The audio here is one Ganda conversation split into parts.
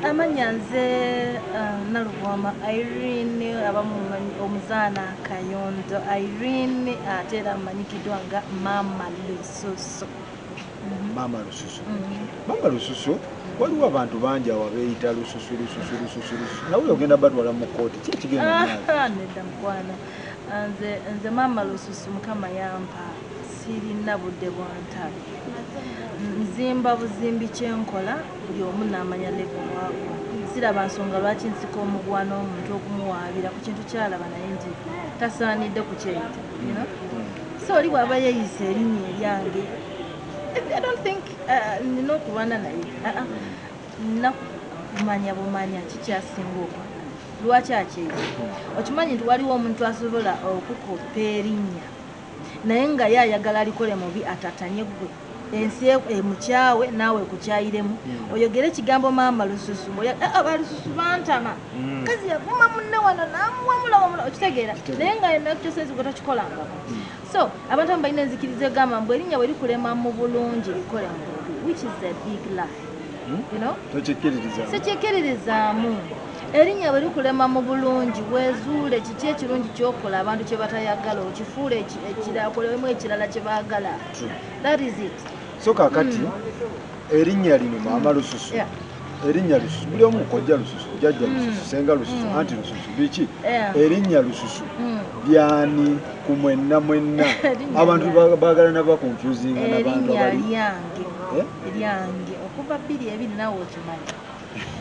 Amannya nze Nalubwama Irene, abamu omuzaana Kayondo Irene, ate era mmanyikiddwa nga Maama Lususu. Maama Lususu. Maama Lususu, waliwo abantu bangi awo abeeyita Lususu, Lususu, Lususu, Lususu. Nawe ogenda batwala mu kkooti, ki ekigenda mu maaso? Nedda mukwana, nze Maama Lususu Mukama yampa, sirina budde bwa ntalo. Nzimba buzimbi, kyenkola buli omu n'amanya level waagwa. Siraba nsonga lwaki nsika omuguwa n'omuntu okumuwaabira ku kintu kyalaba naye nti tasaanidde kukyeyita, you know? So oli bw'aba yeeyisa erinnya eryange, I don't think nina okulwana naye. Ah, ah. Nina kumanya bumanya kikyasinga okwagala, lwaki akyeyisa. Okimanyi nti waliwo omuntu asobola okukoppa erinnya naye nga ye ayagala alikole mubi, atatanye ggwe, ensi emukyawe naawe ekukyayiremu. Oyogere ekigambo Maama Lususu, abalususu bantama. Kazi yavuma munne wano namuwamula wamula, okitegeera? Naye nga yenakyosenzi gwe tokikolangako. So abantu abamu balina enzikiriza egamba mbu erinnya bwe likulema mu bulungi, likole mu bubi, which is a big lie. Tokikkiririza? Sikikkiririzaamu. Erinnya bwe likulema mu bulungi, weezuule kiki ekirungi kyokola abantu kye batayagala, okifuule ekirala, okolemu ekirala kye baagala. That is it. So kaakati erinnya lino Maama Lususu, erinnya Lususu, buli omu, kojja Lususu, jjajja Lususu, senga Lususu, anti Lususu, biki? Erinnya Lususu byani ku mwenna mwenna? Abantu baagala naba confusinga n'abantu Erinnya abali lyange. Eh? Eryange okuva 2020, naawe okimanyi.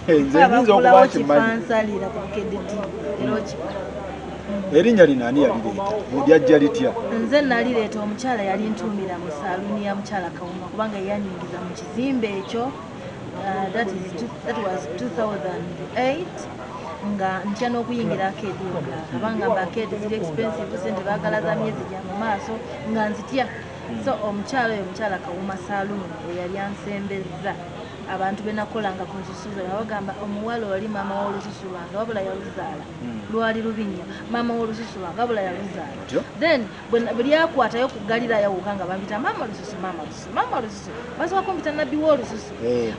Nze nyinza okuba Abakulawo nkimanyi. Kifansalira ku Bukedde TV era okimanyi. Erinnya lino ani yalireeta? Lyajja litya? Nze nalireeta. Omukyala yali ntuumira mu saaluuni ya mukyala Kawuma, kubanga yanyingiza mu kizimbe ekyo. That was 2008, nga ntya n'okuyingira arcade yonna, abanga mba arcade ziri expensive, sente baagala za myezi gya mu maaso, nga nzitya. So omukyala oyo, omukyala Kawuma saaluuni, eyali ansembezza abantu benakolanga ku nsusu zange, bagamba omuwala oli maama w'olususu lwange, wabula yaluzaala lwali lubi nnyo. Maama w'olususu lwange, wabula yaluzaala. Otyo? Then bwe lyakwatayo ku Galiraaya wuka nga bampita Maama Lususu, Maama Lususu, Maama Lususu. Basooka kumpita Nabbi w'olususu.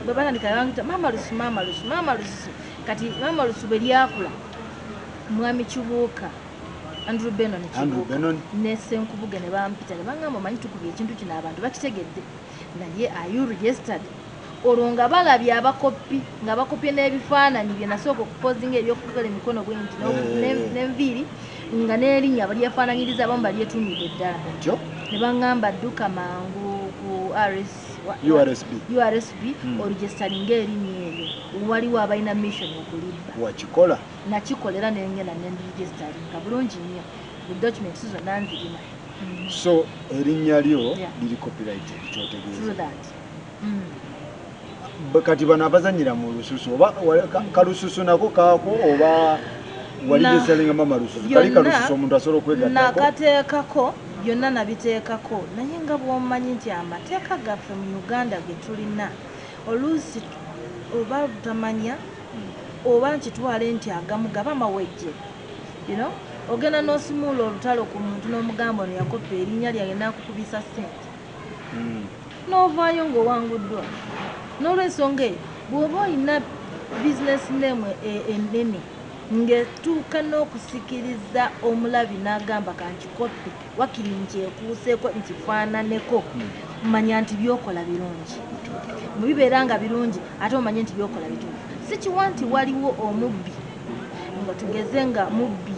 Bwe batandika bampita Maama Lususu, Maama Lususu, Maama Lususu. Kati Maama Lususu bwe lyakula, Mwami Kibuuka, Andrew Benon Andrew Kibuuka Benon. ne Senkubuge ne bampita ne baŋŋamba, "Omanyi tukubye ekintu kino, abantu bakitegedde, naye are you registered?" Olwo nga balabye abakopi nga bakopye n'ebifaananyi bye nasooka okupozinga ebyokukola emikono bwe nti n'enviiri, nga n'erinnya balyefaananyiriza, abamu balyetumidde ddala. Otyo? Ne baŋŋamba, "Dduka mangu ku RS, URSB. URSB, oregisteringa erinnya eryo, waliwo abalina mission okulibba." Wakikola? Nakikolera, nengenda nendiregisteringa bulungi nnyo, bu documents zonna nzirina. So erinnya lyo liri copyrighted, kyotegeeza? True that. Kati bano abazanyira mu lususu oba kalususu nako kaako, oba waliregisteringa Mama Lususu kali? Byonna. Kalususu omuntu asobola okwegattako? Nakateekako, byonna nabiteekako, naye nga bw'omanyi nti amateeka gaffe mu Uganda ge tulina, oluusi oba butamanya oba nkitwale nti agamu gaba mawejje. Ogenda n'osimuula olutalo ku muntu n'omugamba ono yakoppa erinnya lyange n'akukubisa ssente, n'ovaayo ng'owanguddwa. N'olwensonga eyo, bw'oba olina business name ennene ng'etuuka n'okusikiriza omulabi n'agamba kankikoppe, wakiri nkyekuuseeko nkifaananeko, manya nti byokola birungi. Bwe bibeera nga birungi, ate omanye nti byokola bituufu. Si kiwa nti waliwo omubbi, nga tugeze nga mubbi,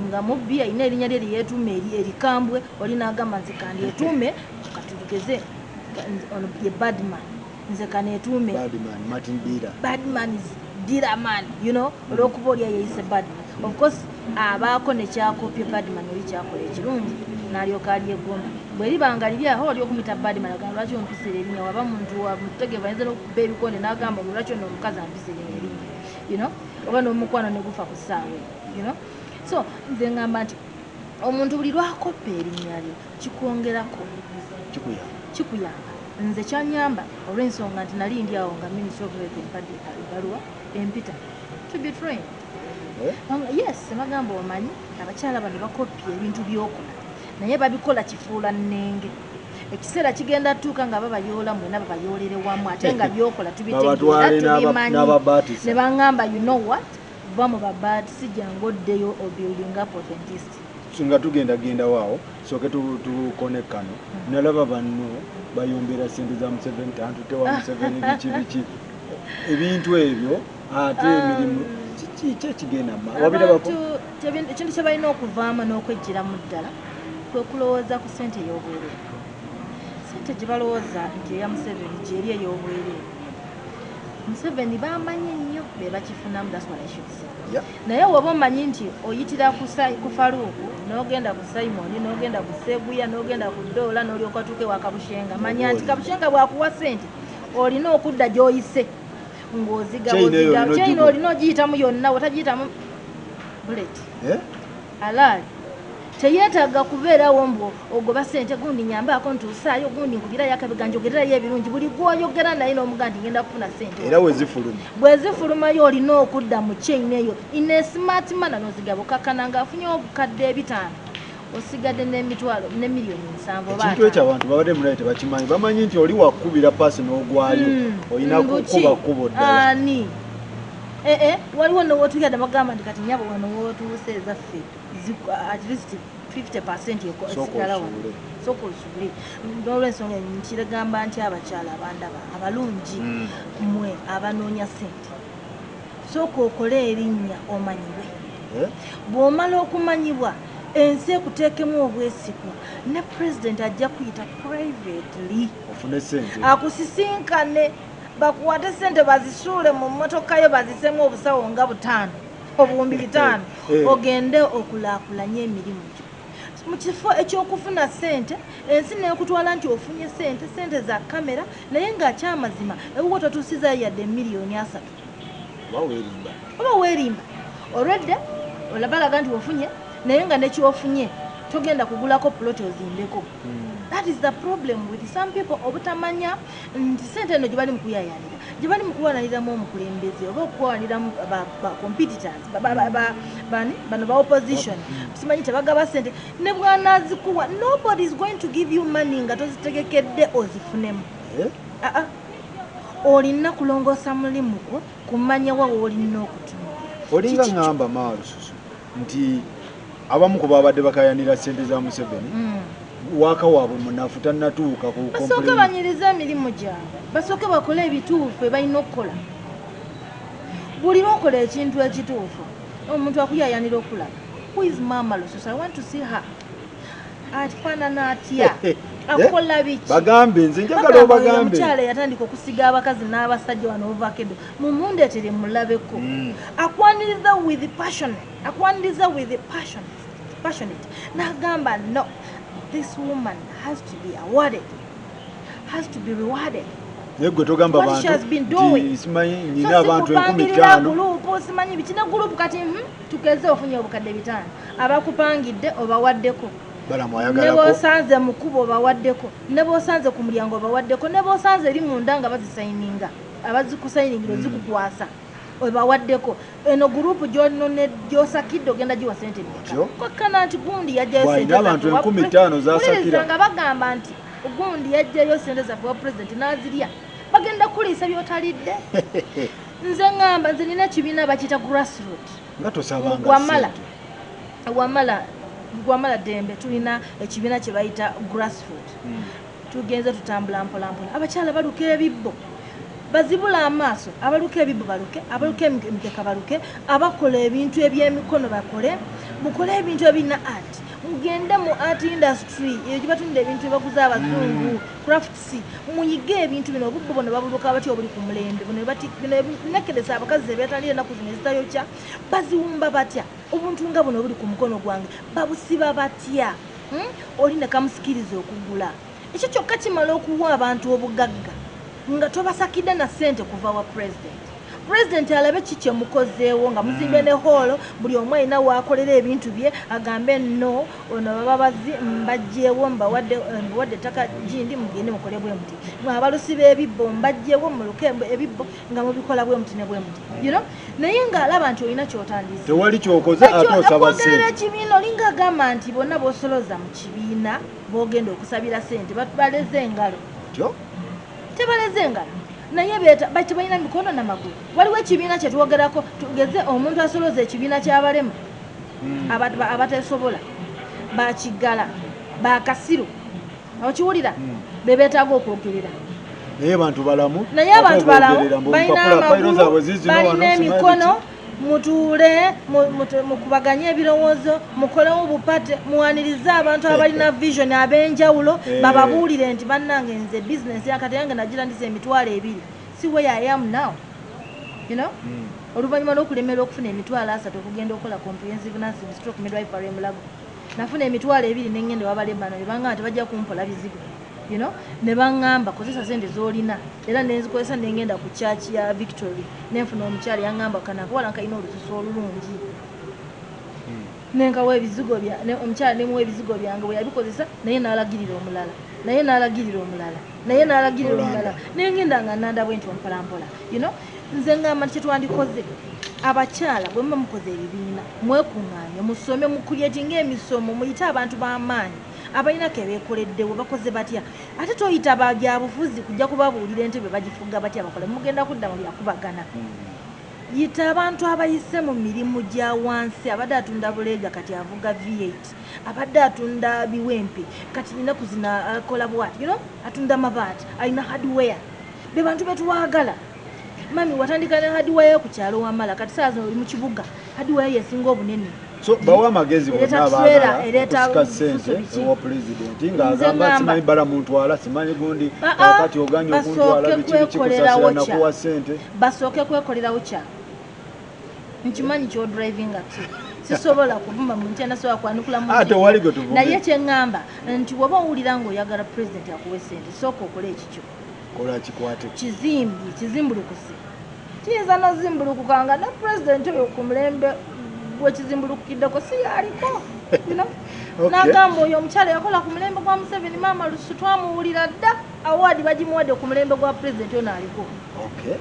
nga mubbi alina erinnya lye lyeyetuuma eri erikambwe, oli n'agamba nze kandyetuume, katugeze ono ye Badman, nze kaneetuume Badman Martin Dira. Badman is Diraman, olwokuba oli ayeyise Badman, of course abaako nekyakopye Badman oli kyakola ekirungi n'alyoka alyegomba. Bwe libanga liri aho, oli okumuyita Badman, agamba, "Lwaki ompisira erinnya?" Waba muntu wa mutegeevu ayinza n'okuba ebikonde n'agamba, "Lwaki ono omukazi ampisira erinnya?" Oba n'omukwano ne gufa ku ssaawa eyo. So nze ngamba nti omuntu buli lwakoppa erinnya lyo kikwongerako. Kikuyamba. Kikuyamba. Nze kyanyamba olw'ensonga nti nali ndi awo nga Ministry of Health empadde ebbaluwa empita to be trained. Eh? Yes, bagamba, "Omanyi abakyala bano bakopya ebintu byokola, naye babikola kifuula nnenge." Ekiseera kigenda tuuka nga babayoola mwena, babayoolere wamu, ate nga byokola tubitegeera, tubimanyi. Ne baŋŋamba, "You know what, va mu babaati, si jangu oddeyo obuilding up authenticity." Nga tugenda genda waawo, sooke tukone kano. Nalaba banno bayombera sente za Museveni, tantutewa Museveni, biki biki, ebintu ebyo, ate emirimu kiki ekigenda wabirabako? Ekintu kye balina okuvaamu n'okwejjiramu ddala kwe kulowooza ku sente ey'obwereere. Sente gye balowooza nti eya Museveni gyeri ey'obwereere, Museveni bamanyi nnyo be bakifunamu. That's what I should say. Naye woba omanyi nti oyitira ku Faruuku, n'ogenda ku Simoni, n'ogenda ku Seguya, n'ogenda ku Doola, n'olyoka otuuke wa Kabushenga, manya nti Kabushenga bw'akuwa sente olina okudda gy'oyise ng'ozigaba chain, olina ogiyitamu yonna, otagiyitamu bullet. Eh? Alaali teyeetaaga kubeerawo mbu ogoba sente, gundi nyambaako ntuusaayo, gundi nkubirayo akabega, njogererayo ebirungi. Buli gwoyogera naye n'omuga nti ngenda kufuna sente. Era wezifuluma. Bwe zifulumayo olina okudda mu chain eyo in a smart manner n'ozigaba. Okakkana ng'afunye obukadde 500, osigadde n'emitwalo ne miliyoni 7 oba Ekintu ekyo abantu babadde mulaye tebakimanyi. Bamanyi nti oli wakubira paasi n'ogwayo, olina kukuba kkubo ddala. Ani ee, waliwo nowotuukira bagamba nti kati nyabo, wano wotuuse ezaffe at least 50% esigala wano, sooka osuule. N'olwensonga nkiragamba nti abakyala abandaba abalungi, mmwe abanoonya ssente, sooka okole erinnya omanyibwe. Eh? Bw'omala okumanyibwa, ensi ekuteekemu obwesigwa, ne pulezidenti ajja kuyita privately ofune sente, akusisinkane, bakuwate sente bazisuule mu mmotoka yo, bazisemu obusawo nga butaano, 5000, Eh. ogende okulaakulanye emirimu gyo. Mu kifo ekyokufuna sente, ensi nekutwala nti ofunye sente, sente za kamera, naye ng'akyamazima ewuwo totuusizayo yadde 30 million. Oba weerimba. Oba weerimba olwedde, olabalaga nti ofunye, naye nga nekyofunye togenda kugulako plot ozimbeko. That is the problem with some people, obutamanya nti sente eno gye bali mu kuyayanira, gye bali mu kulwaniriramu omukulembeze oba okukulwaniramu ba competitors, bani bano ba opposition, simanyi tebagaba sente. Ne bwanazikuwa, nobody is going to give you money nga tozitegekedde ozifunemu. Eh? Ah, ah. Olina kulongoosa mulimu gwo, kumanya wa woolina okutunulira. Olinga Kiki ŋŋamba maalususu nti abamu ku babadde bakayanira sente za Museveni, waaka waabwe munafu, tannatuuka ku Basooke complain. banyirize emirimu gyabwe, basooke bakole ebituufu ebalina okukola. Buli lwokola ekintu ekituufu, omuntu akuyayanira okulaba, "Who is Mama Lususu? I want to see her. Afaanana atya? Akola biki?" Bagambe, nze njagala Bagamba, "Oyo obagambe. Omukyala yatandika okusiga abakazi n'abasajja wano ovakedo, mumundeetere mulabeko." Akwaniriza with passion, akwaniriza with passion, passionate, n'agamba, "No, this woman has to be awarded, has to be rewarded." Naye gwe togamba What she has been bantu doing. nti simanyi So nina abantu enkumi sikupangirira ttaano group, simanyi biki ne group. Kati tugeze ofunye 5,000, abakupangidde obawaddeko, Balamu ne ayagalako. b'osanze mu kkubo obawaddeko, ne b'osanze ku mulyango obawaddeko, ne b'osanze eri munda nga bazisayininga, abazikusayiningira ozikukwasa obawaddeko. Eno group gy'osakidde ogenda giwa sente mmeka? Otyo. Kokkana nti gundi yajjayo Bw'alina sente abantu zaffe wa 5,000 z'asakira. Wuliriza, nga bagamba nti gundi yajjayo sente zaffe wa pulezidenti n'azirya, bagenda kuliisa by'otalidde. Nze ŋŋamba, nze nina ekibiina bakiyita grassroot. Nga tosabanga Wamala. ssente. Wamala ddembe, tulina ekibiina kye bayita grassroot. Tugenze tutambula mpolampola. Abakyala baluka ebibbo, bazibula amaaso. Abaluka ebibbo baluke, abaluka emikeka baluke, abakola ebintu ebyemikono bakole, mukole ebintu ebirina art, mugende mu art industry eyo gye batunda ebintu ebaguza abazungu, crafts, muyige ebintu bino. Obubbo buno babuluka batya obuli ku mulembe buno? Bino nekeresa abakazi ebetalira ennaku zino ezitayokya baziwumba batya? Obuntu nga buno obuli ku mukono gwange babusiba batya? Oli ne kamusikiriza okugula ekyo kyokka kimala okuwa abantu obugagga nga tobasakidde na ssente kuva wa president. President alabe ki kye mukozeewo nga muzimbye ne hall, buli omu alina waakolera ebintu bye, agambe no ono baba bazi mbajjeewo, mbawadde ettaka gindi, mugende mukole bwe muti. Mwe abalusi b'ebibbo mbajjeewo, muluke ebibbo nga mubikola bwe muti ne bwe muti, you know? Naye ng'alaba nti olina ky'otandise. Tewali kyokoze ate osaba Okwogerera ssente. Ekibiina olinga agamba nti bonna b'osoloza mu kibiina b'ogenda okusabira ssente baleze engalo. Tyo. Tebaleze engalo, naye beeta tebalina mikono namagulu. Waliwo ekibiina kye twogerako, tugeze omuntu asoloza ekibiina ky'abalema, abateesobola, bakiggala, bakasiru, okiwulira, be beetaaga okwogerera. Naye bantu balamu. Naye abantu ate balamu oboogerera mbu balina empapula fayiro zaabwe amagulu, ziizino balina wano, simanyi emikono. biki. Mutuule mukubaganye ebirowoozo, mukolewo bupate, muwanirize abantu abalina vision ab'enjawulo, bababuulire nti bannange, nze bizinesi yakati yange nagirandisa 20,000, si where I am now, you know? Oluvannyuma lw'okulemera okufuna 30,000 okugenda okukola comprehensive nursing stroke midwifery Mulago, nafuna 20,000 nengenda ewabalebano ne baŋŋamba tebajja kumpola bizigo, you know? Ne baŋŋamba kozesa sente z'olina, era nenzikozesa nengenda ku church ya Victory nenfuna omukyala yaŋŋamba kana akawala nkalina olususu olulungi, nenkawa ebizigo bya omukyala nemuwa ebizigo byange. Bwe yabikozesa naye n'alagirira omulala, naye n'alagirira omulala, naye n'alagirira omulala, nengenda nga nanda bwe ntyo mpolampola, you know? Nze ngamba nti kyetwandikoze, abakyala bwe muba mukoze ebibiina, mwekuŋŋaanye, musome, mucreatinga emisomo, muyite abantu b'amaanyi abalina ke beekoleddewo, bakoze batya. Ate toyita babyabufuzi kujja kubabuulira entebe bagifuga batya, bakole mugenda kudda mu byakubagana. Yita abantu abayise mu mirimu gya wansi, abadde atunda buleega kati avuga V8, abadde atunda biwempe kati ninaku zino akola bwati, you know? Atunda mabaati, alina hardware, be bantu betwagala. Mami watandika ne hardware ku kyalo Wamala, kati saa zino oli mu kibuga, hardware yesinga obunene. So bawa amagezi bonna Ereeta abaagala trailer, ereeta okusika ssente biki. ewa pulezidenti Nze ng'agamba ngamba- simanyi bala muntwala, simanyi gundi, Ah, ah, kakati oganye okuntwala, basooke biki biki, kwekolerawo kusasira kya. nakuwa ssente. Basooke kwekolerawo kyabwe. Nkimanyi kyodrivinga ki, sisobola kuvuma muntu, anasobola kwanukula muntu. Ah, tewali gwe tuvumye. Naye kyeŋŋamba nti woba owulira ng'oyagala pulezidenti akuwe sente, sooka okole ekikyo. Kola kikwate. Kizimbi kizimbulukuse, kiyinza nozimbulukuka nga ne pulezidenti oyo ku mulembe gwekizimbulukukiddeko si yaliko, you know? Nagamba oyo omukyala yakola ku mulembe gwa Museveni, maama Lusu twamuwulira dda, award bagimuwadde ku mulembe gwa pulezidenti ono aliko.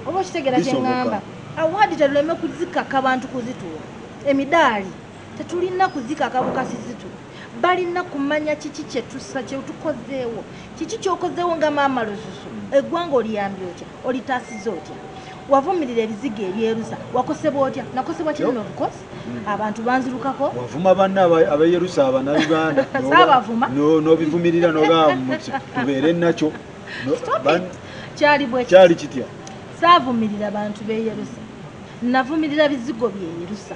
Oba okitegeera? Bisoboka. Kyeŋŋamba, award tetuleme kuzikaka bantu kuzituwa, emidaali tetulina kuzikaka bukasi zituwa, balina kumanya kiki kyetusa kyetukozeewo, kiki kyokozeewo nga maama Lususu, eggwanga oliyambye otya, olitaasiza otya. Wavumirira ebizigo ebyerusa, wakosebwa otya? Nakosebwa kinene, of course abantu banzirukako. Wavuma banna abeyerusa abannayuganda. Saabavuma. N'obivumirira nogamba tubeere nakyo. Stop it. Kyali bwe Kyali kitya? Saavumirira bantu beeyerusa, navumirira bizigo byeyerusa.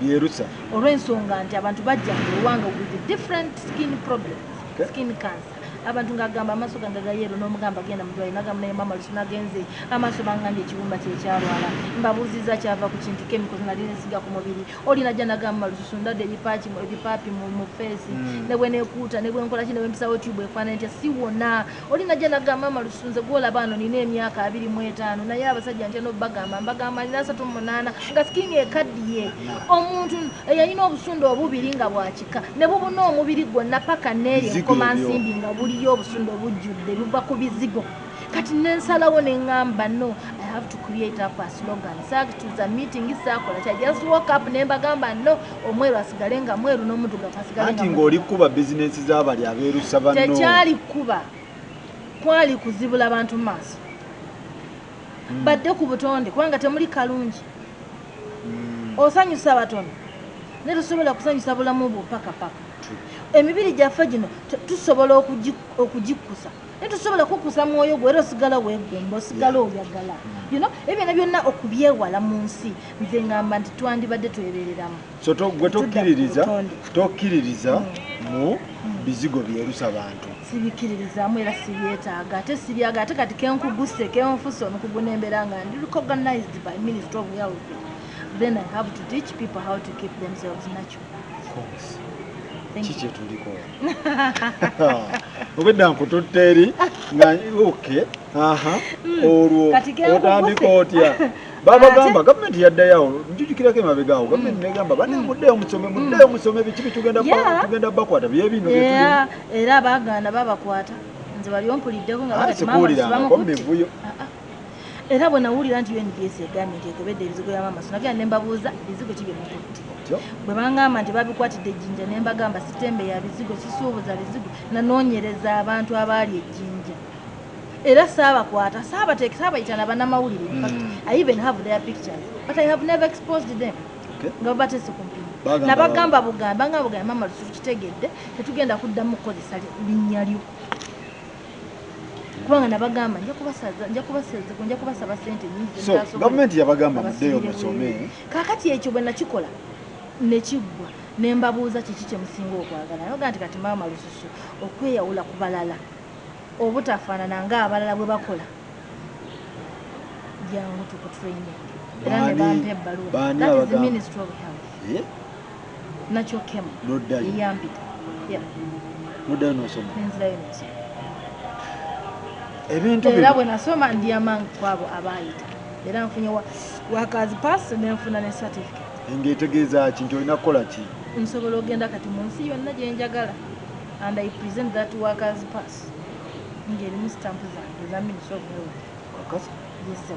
Byerusa. Olw'ensonga nti abantu bajjanga ewange with different skin problems, skin cancer, abantu ngagamba amaaso gange gayeru, n'omugamba genda mudwaliro, nagamba naye mama Lusu nagenze, amaaso bangambye ekibumba kyekyalwala, mbabuuziza kyava ku kintu chemicals nali nesiga ku mubiri. Oli najja nagamba Lususu ndadde ebipaaki ebipaapi mu face, ne bwe nekuuta ne bwe nkola ki ne bwe mpisawo tube efaanana ntya siwona. Oli najja nagamba mama Lususu nze gwolaba ano nina emyaka 25, naye abasajja ntya nobagamba, mbagamba nina 38, nga skin ekaddiye. Omuntu eyalina obusunda obubiri nga bwakika ne bubuna omubiri gwonna paka neeri Bizigo enkomansimbi nga buliyo obusunda obujjudde buva ku bizigo. Kati nensalawo neŋŋamba no, I have to create up a slogan. Saatuza meeting, saakola kya, just woke up ne mbagamba no, omweru asigale nga mweru n'omuddugavu asigale Anti nga ng'oli kuba bizinensi z'abali abeerusa banno. Tekyali kuba, kwali kuzibula bantu mu maaso badde ku butonde, kubanga temuli kalungi. Osanyusa batono naye tosobola kusanyusa bulamu bwo paka paka. Emibiri gyaffe gino tusobola okugikkusa, naye tosobola kukusa mwoyo gwe, era osigala weegomba, osigala oyagala, you know, ebyo byonna byonna okubyewala mu nsi. Nze ngamba nti twandibadde twebereramu. So gwe Tudda ku tokkiririza butonde. Tokkiririza mu bizigo byerusa bantu? Sibikkiririzaamu era sibyetaaga, ate sibyaga. Ate kati kenkuguse, kenfuse omukugu nembeera nga ndi recognized by Ministry of Health, then I have to teach people how to keep themselves natural. Congs. Thank Ki you. kyetuliko obwedda nkututte eri nga okay, aha, olwo Kati kenkuguse. otandika otya? Babagamba gavumenti yaddayo, njujukirako emabega awo gavumenti negamba bane muddeyo musome, muddeyo musome, biki bitugenda tugenda bakwata byebino byetuli. Era abaagaana babakwata. Nze wali ompuliddeko nga bagati maama bamukutte. Era bwe nawulira nti UNBS egambye nti ekebedde ebizigo bya maama, nagenda ne mbabuuza bizigo ki bye mukutte. Bwe bangamba nti babikwatidde ejjinja, ne mbagamba sitembe ya bizigo, sisuubuza bizigo, nanoonyereza abantu abaali ejjinja. Era saabakwata, saabayita na bannamawulire. In fact, I even have their pictures, but I have never exposed them. Nga babateese ku mpimo. Nabagamba bugamba nga bugamba maama Lususu kitegedde, tetugenda kuddamu kukozesa linnya lyo. Kubanga nabagamba nja kubasaba ssente nnyingi. So gavumenti yabagamba muddeyo musome. Kaakati ekyo bwe nakikola ne kiggwa, ne mbabuuza kiki kye musinga okwagala. Nabaga nti kati maama Lususu okweyawula ku balala, obutafaanana ng'abalala bwe bakola, jangu tukutraining. Era ne bampa ebbaluwa. That is the Ministry of Health. Nakyo kemu eyampita. Noddayo n'osoma. Nenzirayo n'osoma. Ebintu era bwe nasoma ndi among kwabo abaayita. Era nfunye workers pass ne nfuna ne certificate. Ng'etegeeza ki nti olina kukola ki? Nsobola ogenda kati mu nsi yonna gye njagala and I present that workers pass ng'erimu stamp zange eza Ministry of Health. Kakasa? Yes sir.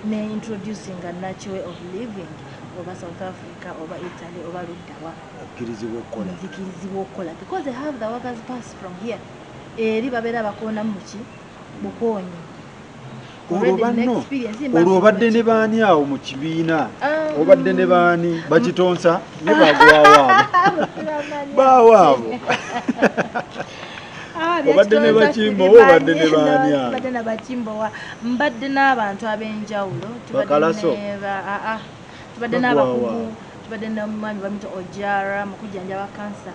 Ne introducing a natural way of living oba South Africa oba Italy oba luddawa. Okkirizibwa okukola. Nzikirizibwa okukola because I have the workers pass from here. Eri babeera bakoonamu muki? Bukoonyi. Olwo obadde ne baani awo mu kibiina? Obadde ne baani bakitonsa ne bagwawo abo? Baawo abo. Obadde ne Bakimbowa, obadde ne baani abo? Mbadde na Bakimbowa, mbadde n'abantu ab'enjawulo. Tubadde n'abakugu, tubadde n'omwami bamuyita Ojara mu kujjanjaba kansa.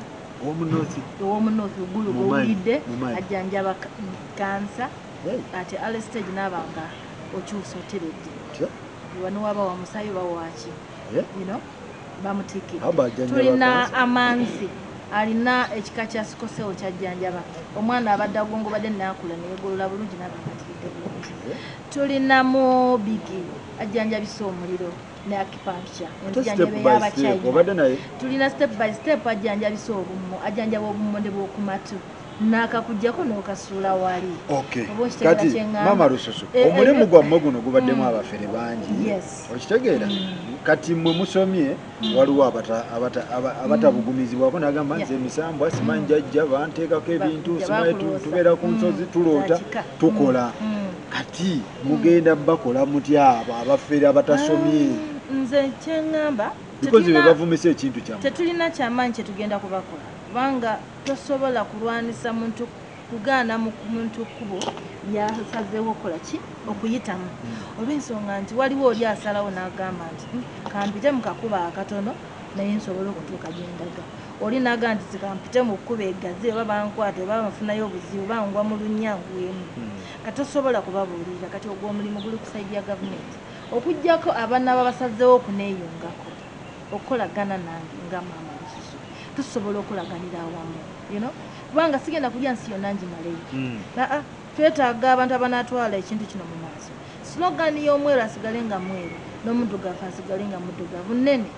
Ow'omunorth Gulu gw'owulidde ajjanjaba kansa. Ate early stage n'abanga okyusa oteredde. Wano waba wa musaayi oba waaki, you know, bamutikidde. Tulina Amanzi alina ekika kya sikosewo kyajjanjaba. Omwana abadde agongobadde n'akula ne yeegolola bulungi n'abakatiridde bulungi. Tulinamu Bigi ajjanjabisa omuliro ne acupuncture. Enzijjanjaba ey'Abachina. Tulina step by step ajjanjabisa obummo, ajjanjaba obummonde bw'oku matu n'akakuggyako n'okasuula wali. Kati maama Lususu, omulimu gwammwe guno gubaddemu abafere bangi. Okitegeera? Kati mmwe musomye, waliwo abatabugumizibwako n'agamba nze emisambwa simanyi jjajja banteekako ebintu, simanyi tubeera ku nsozi tuloota tukola. Kati mugenda bakola mutya abo abafere abatasomye? Nze kyeŋŋamba because be bavumisa ekintu kyammwe. Tetulina kyamaanyi kye tugenda kubakola, kubanga tosobola kulwanisa muntu, kugaana muntu kkubo lyasazeewo okukola ki, okuyitamu. Olw'ensonga nti waliwo oli asalawo n'agamba nti kampite mu kakubo akatono naye nsobole okutuuka gye ndaga. Oli n'agamba nti kampite mu kkubo eggazi, oba bankwata oba nfunayo obuzibu oba ngwa mu lunnya ngwemu. Kati tosobola kubabuulirira. Kati ogwo omulimu guli ku side ya gavumenti, okuggyako abanaaba basazeewo okuneeyungako okukolagana nange nga maama Lususu, tusobola okulaganira awamu, you know, kubanga sigenda kulya nsi yonna ngimaleyo. Aa, twetaaga abantu abanaatwala ekintu kino mu maaso. Slogan y'omweru asigale nga mweru n'omuddugavu asigale nga muddugavu nnene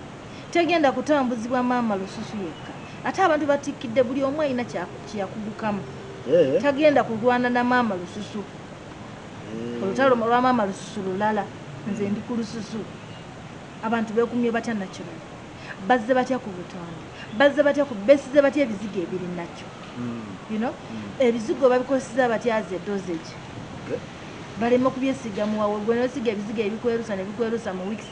tegenda kutambuzibwa maama Lususu yekka. Ate abantu batikkidde, buli omu alina kyeyakugukamu. Tagenda kulwana na maama Lususu. Olutalo lwa maama Lususu lulala, nze ndi ku lususu. Abantu beekumye batya natural, bazze batya ku butonde, bazze batya ku besize batya ebizigo ebiri nakyo, you know, ebizigo babikozesa batya as a dosage, baleme okubyesiga muwawe. Gwe nosiga ebizigo ebikwerusa ne bikwerusa mu weeks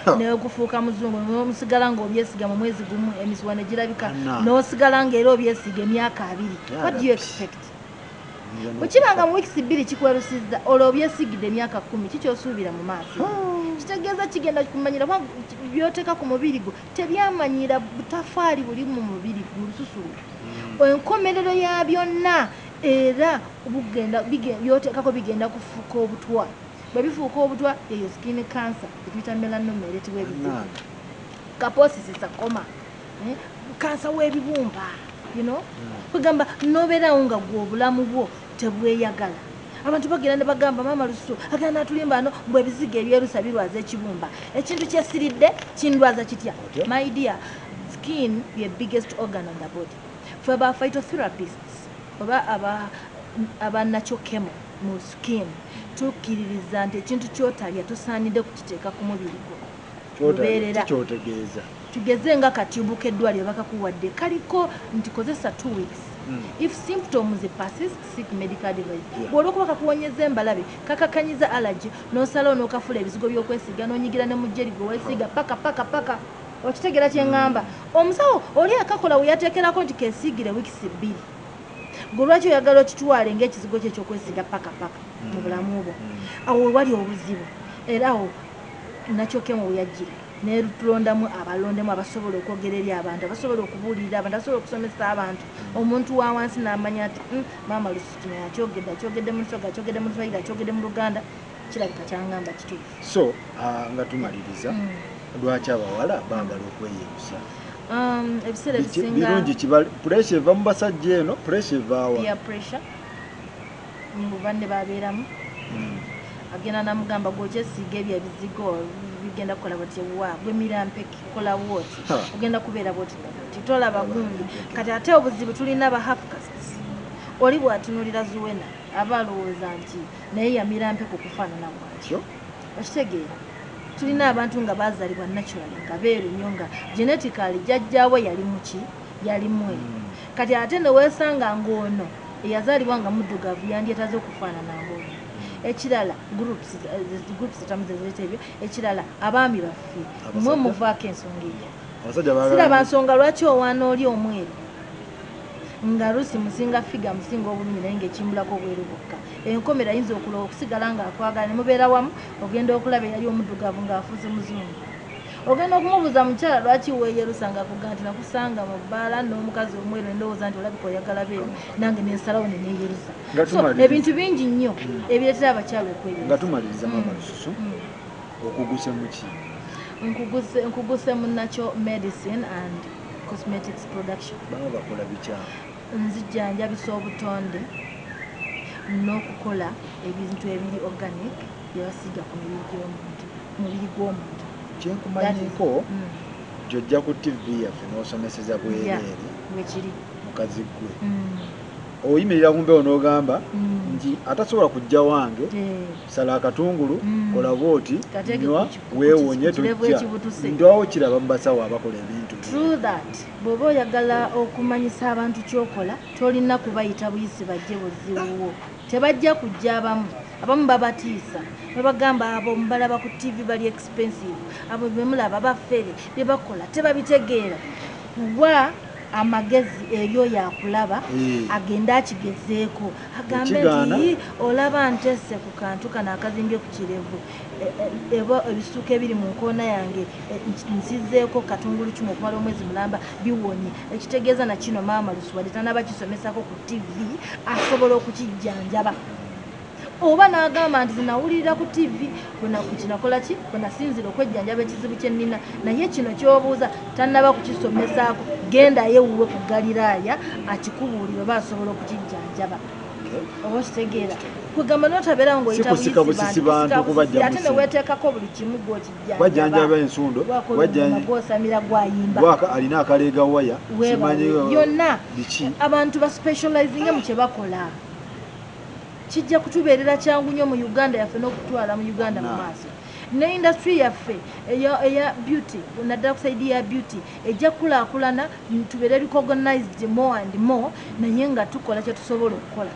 2 nekufuuka muzungu, nomusigala ng'obyesiga mu mwezi gumu emisuwa ne girabika, n'osigala ng'era obyesiga emyaka 20. What do you expect? Bwe kiba nga mu weeks 2 kikwerusizza, olwo obyesigidde emyaka 10, kikyosuubira mu maaso? Kitegeeza kigenda kumanyira, kubanga byoteeka ku mubiri gwo tebyamanyira butafaali buli mu mubiri gwo, lususu lwo. Enkomerero ya byonna era byoteekako bigenda kufuuka obutwa. Bwe bifuuka obutwa, eyo skin cancer etuyita melanoma ereetebwa ebizibu, Kaposi's sarcoma, kansa w'ebibumba, you know. Kwegamba nobeerawo nga gwe obulamu bwo tebweyagala. Abantu bagenda ne bagamba maama Lususu agenda natulimba ano mbwe ebizigo ebyerusa birwaza ekibumba. Ekintu kyesiridde kindwaza kitya? My dear, skin ye biggest organ on the body. Ffe ba phytotherapists oba aba natural chemo mu skin tukkiririza nti ekintu ky'otalya tosaanidde kukiteeka ku mubiri gwo. Lubeerera. Kyotegeeza. Tugeze nga katyubu k'eddwaliro bakakuwadde kaliko nti kozesa 2 weeks. If symptoms persist, seek medical advice. Bw'olwokuba kakuwonyeza embalabe, kakakanyiza allergy, n'osalawo n'okafula ebizigo by'okwesiiga, n'onyigira ne mu jelly gwe weesiiga paka paka paka. Okitegeera kye ŋŋamba? Omusawo oli akakola we yateekerako nti keesiigire weeks 2. Gwe lwaki oyagala okitwale ng'ekizigo kye ekyokwesiiga paka paka mu bulamu bwo? Awo we wali obuzibu. Era awo nakyo kemo we yajjira. Netulondamu abalondemu abasobola okwogera eri abantu, abasobola okubuulirira abantu, abasobola okusomesa abantu. Omuntu wa wansi n'amanya nti maama Lususu kino yakyogedde, akyogedde mu Lusoga, akyogedde mu Luswayiri, akyogedde mu Luganda, kirabika kyangamba kituufu. So nga tumaliriza, lwaki abawala baagala okweyerusa? Ebiseera ebisinga birungi kiba pressure eva mu basajja eno, pressure eva wa? Peer pressure mu banne babeeramu. Agenda namugamba gw'okyesiiga ebyo ebizigo bigenda kukola bwoti, wa gwe mirampeke kola bwoti, ogenda kubeera bwoti na bwoti, tolaba gundi. Kati ate obuzibu tulina ba half castes. Oli bw'atunulira Zuwena aba alowooza nti naye yamira mpeke okufaanana bw'atyo. Okitegeera? Tulina abantu nga baazaalibwa naturally nga beeru nnyo, nga genetically jjajjaawe yali muki, yali mweru. Kati ate ne weesanga ng'ono eyazaalibwa nga muddugavu yandyetaaze okufaanana ng'ono. Ekirala groups etamu zezireeta ebyo. Ekirala abaami baffe mwe muvaako ensonga eyo. Siraba nsonga lwaki owaana oli omweru nga Lusi musinga figa, musinga obulungi, naye ng'ekimbulako obweru bwokka. Enkomera ayinza okusigala ng'akwagala ne mubeera wamu, ogenda okulaba eyali omuddugavu ng'afuuse muzungu. Ogenda okumubuuza mukyala lwaki weeyerusa ng'akugamba nti nakusanga mu bbaala n'omukazi omweru ne ndowooza nti olabika oyagala beeru, nange ne nsalawo ne neeyerusa. So ebintu bingi nnyo ebireetera abakyala okweyerusa. Nga tumaliriza maama Lususu, okuguse mu ki? Nkuguse mu natural medicine and cosmetics production. Baba bakola bikyamu. Nzijjanjabisa obutonde n'okukola ebintu ebiri organic bye basiiga ku mubiri gw'omuntu. Kyenkumanyiiko gy'ojja ku TV yaffe n'osomeseza bwereere. Bwekiri. Mukazi ggwe. Oyimirira ku mpewo n'ogamba nti atasobola kujja wange, sala akatungulu, kola bw'oti, nywa, weewonye, tojja. Ndwawo kiraba mu basawo abakola ebintu. True that. Bw'oba oyagala okumanyisa abantu ky'okola, tolina kubayita buyisi bajje buzibuwo. Tebajja kujja abamu. Abamu babatiisa. Babagamba abo mubalaba ku TV bali expensive. Abo be mulaba bafere, bye bakola tebabitegeera. Wa amagezi eryo yakulaba, agenda akigezeeko. Agambe nti olaba ntese ku kantu kano akazimbye ku kirevu. Ebisuuka ebiri mu nkoona yange, nsizeeko katungulu kimu okumala omwezi mulamba biwonye. Ekitegeeza na kino maama Lususu wadde tannaba kisomesako ku TV, asobola okukijjanjaba. Oba n'agamba nti zinawulirira ku TV, kinakola ki? Bwe nasinziira okwejjanjaba ekizibu kye nnina. Naye kino ky'obuuza tannaba kukisomesaako, gendayo ewuwe ku Galiraaya akikubuulire oba asobola okukijjanjaba. Oba okitegeera? Kwegamba n'otabeera ng'oyita busisi bantu kubajja ate ne weeteekako buli kimu gw'okijjanjaba. Wajjanjaba ensundo, gw'osamira gw'ayimba. Gwaka alina akaleega waya, simanyi byonna. Abantu ba specializinge mu kye bakola. Kijja kutubeerera kyangu nnyo mu Uganda yaffe n'okutwala mu Uganda mu maaso. Ne industry yaffe eya beauty, naddala ku side ya beauty, ejja kukulaakulana tubeere recognized more and more, naye nga tukola kye tusobola okukola.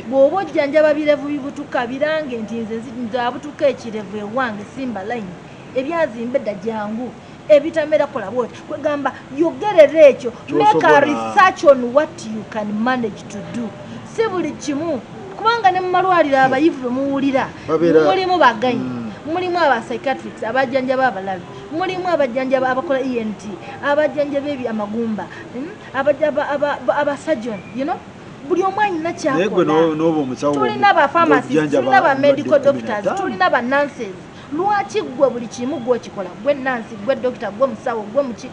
Bw'oba ojjanjaba birevu bibutuka, birange nti nze abutuka ekirevu ewange simba line, ebyazimba edda jangu, ebitamera kola bw'oti. Kwegamba yogerera ekyo, make a research on what you can manage to do. Si buli kimu, kubanga ne mu malwaliro abayivu be muwulira, mulimu bagayi, mulimu aba psychiatrists abajjanjaba abalalu, mulimu abajjanjaba abakola ENT, abajjanjaba ebi amagumba, aba surgeon, you know, buli omu alina kyakola. Tulina ba pharmacists, tulina ba medical doctors, tulina ba nurses. Lwaki ggwe buli kimu gw'okikola? Gwe nurse, gwe doctor, gwe musawo, gwe muki?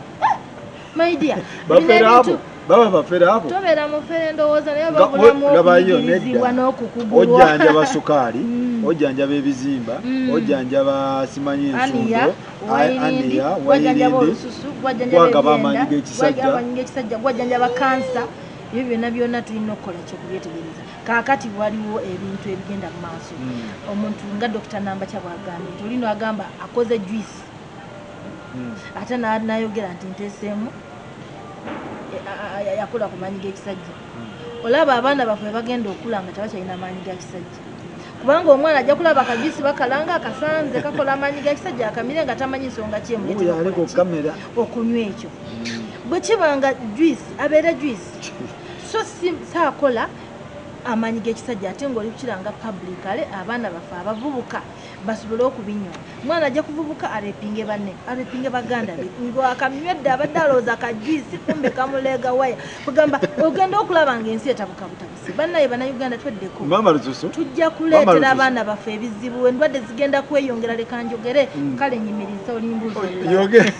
My dear, bafere abo Baba bafere abo. Tobeera mufere ndowooza naye babulamu okuyigirizibwa n'okukugulwa. Ojjanjaba sukaali, ojjanjaba ebizimba, ojjanjaba simanyi ensundo, aniya, wayirindi, olususu, gwagaba amaanyi g'ekisajja, gwajjanjaba kansa. Ebyo byonna byonna tulina okukola kyokubyetegereza. Kaakati waliwo ebintu ebigenda mu maaso. Omuntu nga Dr. Nambakya bw'agambye nti olino agamba akoze juice, ate n'ayogera nti nteeseemu yakola ku maanyi g'ekisajja. Olaba abaana baffe bagenda okula nga tebakyalina maanyi ga kisajja, kubanga omwana ajja kulaba akajuisi bakalanga akasanze kakola amaanyi ga kisajja akamire nga tamanyi nsonga ki emuleetera okunywa ekyo. Bwe kiba nga juice abeera juice, so saakola amaanyi g'ekisajja ate ng'oli kukiranga publicly abaana baffe abavubuka basobole okubinywa. Mwana ajja kuvubuka arepinge banne, arepinge baganda be, ng'akamywedde abadde alowooza kajuisi kumbe kamuleega waya. Kugamba ogenda okulaba ng'ensi etabuka butabusi. Bannaye Bannayuganda tweddeko. Mama Lususu, tujja kuleetera abaana baffe ebizibu, endwadde zigenda kweyongera. Leka njogere, kale nyimiriza olimbuuza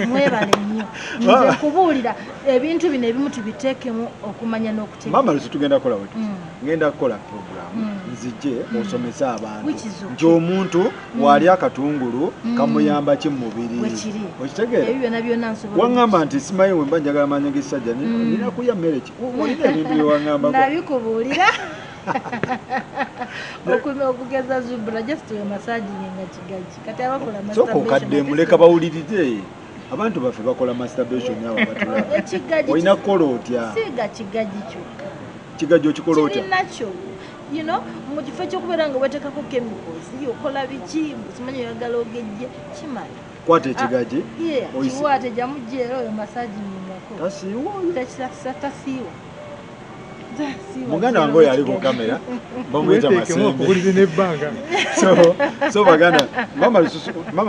mwebale nnyo. Nze nkubuulira ebintu bino ebimu tubiteekemu okumanya n'okutegeera. Mama Lususu, tugenda kukola bwe tuti. Ngenda kukola program nzije osomese abantu nti omuntu wali akatungulu kamuyamba ki mu mubiri. Okitegeera? Waŋŋamba nti simanyi we mba njagala maanyi g'ekisajja nina kulya mmere ki? Olina ebintu bye waŋŋambako. Nabikubuulira. Okugeza Zubra just we massaging nga kigaji. Kati abakola masturbation. Sooka okaddemu leka bawulirize. Abantu baffe bakola masturbation abo batulaba. Olina kukola otya? Siiga kigaji kyokka. Kigaji okikola otya? Kiri nakyo. You know, mu kifo ky'okubeera nga weeteekako chemicals, okola biki, simanyi oyagala ogejje, kimala. Kwata ekigaji. Kiwaate jamu gye oyo massagingako. Tasiiwa oyo? Tasiiwa. Muganda wange oyo ali ku kamera bamuyita Masembe. So baganda, Mama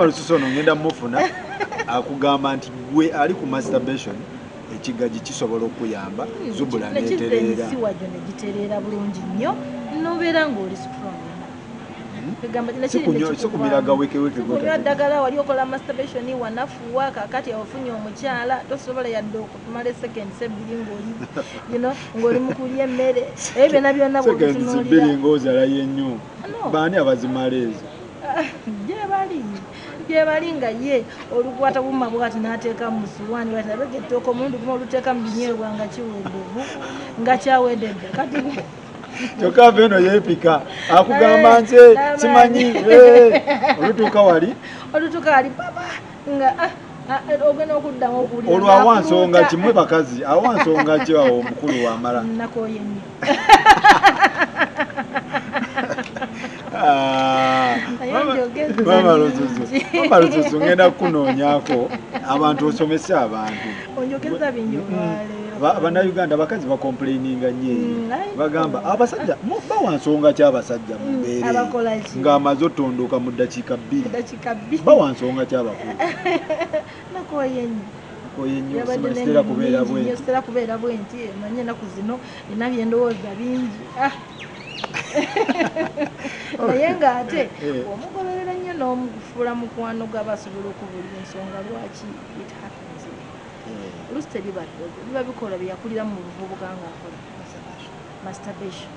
Lususu ono ngenda mufuna akugamba nti gwe ali ku masturbation ekigaji kisobola okuyamba Zubula netereera. Emisiwa gyo ne gitereera bulungi nnyo n'obeera ng'oli strong. Sikumira gawekeweke. Sikunywa ddagala wali okola masturbation wanafuwa kakati ofunye omukyala tosobola yadde okumala seconds ebbiri ng'oli you know ng'oli mu kulya emmere. Ebyo byonna byonna bw'obitunuulira. Seconds bbiri ng'ozalayo ennyo. Baani abazimala ezo? Gye bali nga ye olukwata buma bwati n'ateeka mu suwaani bwati nabega ettooke omulundi gumu oluteeka mu binyeebwa nga kiwedde obu nga kyawedde dda. Kati kyokka ava eno yeepika akugamba nze simanyi olutuuka wali papa nga ogenda okuddamu okuwulira. Olwo awa nsonga ki mmwe bakazi, awa nsonga ki awo omukulu wamala? Nakooye nnyo. Mama Lususu ngenda kukunoonyaako abantu osomese abantu. Onjogeza bingi olwaleero. Bannayuganda abakazi bakomplaininga nnyo eyo. Bagamba abasajja bawa nsonga ki abasajja mu mbeera ng'amaze otondoka mu ddakiika bbiri. Bawa nsonga ki abakulu? Nakooye nnyo. Nakooye nnyo, sitera kubeera bwenti. Sitera kubeera bwenti, manye ennaku zino nina bye ndowooza bingi. Naye ng'ate omugoberera nnyo n'omufuula mukwano gw'aba asobola okubuulira ensonga lwaki it happens. Oluusi tebiba biba bikolwa bye yakulira mu buvubuka ng'akola masturbation,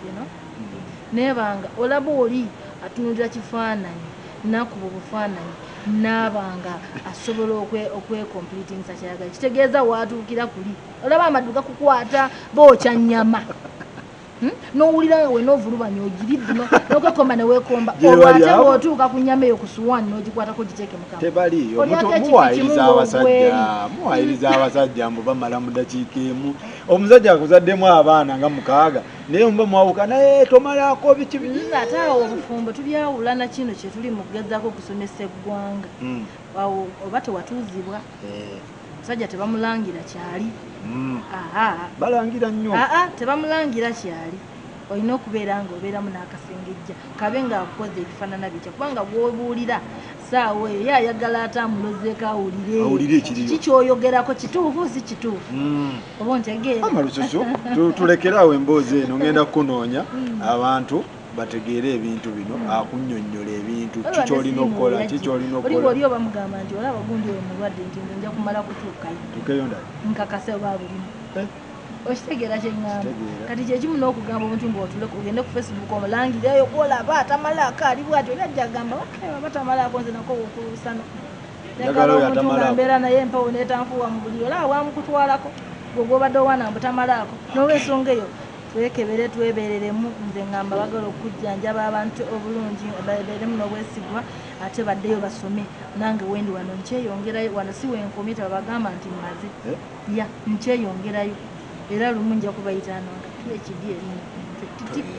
you know? Naye olaba oli atunuulira kifaananyi n'akuba obufaananyi n'aba nga asobola okwecompletingisa kyayagala. Kitegeeza waatuukira kuli. Olaba amaddu gakukwata bookya nnyama. N'owulira nga wena ovulubanya ogiridde n'okwekomba ne weekomba. Olwo ate bw'otuuka ku nnyama eyo ku suwaani n'ogikwatako ogiteeke mu kamwa. Tebaliiyo. Muwaayiriza abasajja. Muwaayiriza abasajja mbu bamala mu ddakiika emu. Omusajja akuzaddemu abaana nga 6 naye muba mwawuka naye tomalako biki biki. Ate awo obufumbo tubyawula na kino kye tuli mu kugezaako okusomesa eggwanga. Awo oba tewatuuzibwa. Omusajja tebamulangira kyali. Balangira nnyo. Tebamulangira kyali. Olina okubeera nga obeeramu n'akasengejja kabe ng'akukoze ebifaanana bitya, kubanga gw'obuulira saawa eyo ye ayagala ate amulozeeko awulire kiki ky'oyogerako kituufu si kituufu. Oba ontegeera? Mama Lususu, tulekere awo emboozi eno, ngenda kukunoonya abantu bategeere ebintu bino, akunnyonnyola ebintu ki ky'olina okukola, ki ky'olina okukola. Oli oba mugamba nti olaba gundi oyo mulwadde nti nze nja kumala kutuukayo. Tuukeyo ndala. Nkakase oba bulimu. Okitegeera kyeŋŋamba? Kati kyekimu n'okugamba omuntu mbu otule ogende ku Facebook omulangireyo gwolaba atamalaako ali bwati, oli ajja agamba, "Okay, aba tamalaako, nze nako okulusano." Njagala oyo Omuntu nga atamalaako. mbeera naye empewo netanfuuwa mu buli olaba bwamukutwalako gwe gwobadde owaana mbu tamalaako. N'olwensonga eyo twekebere, twebereremu. Nze ngamba bagala okujjanjaba abantu obulungi, babeeremu n'obwesigwa, ate baddeyo basome. Nange wendi wano nkyeyongerayo, wano si wenkomye, tebabagamba nti mmaze. Eh? Ya, nkyeyongerayo, era lumu nja kubayita ano nga PhD erimu.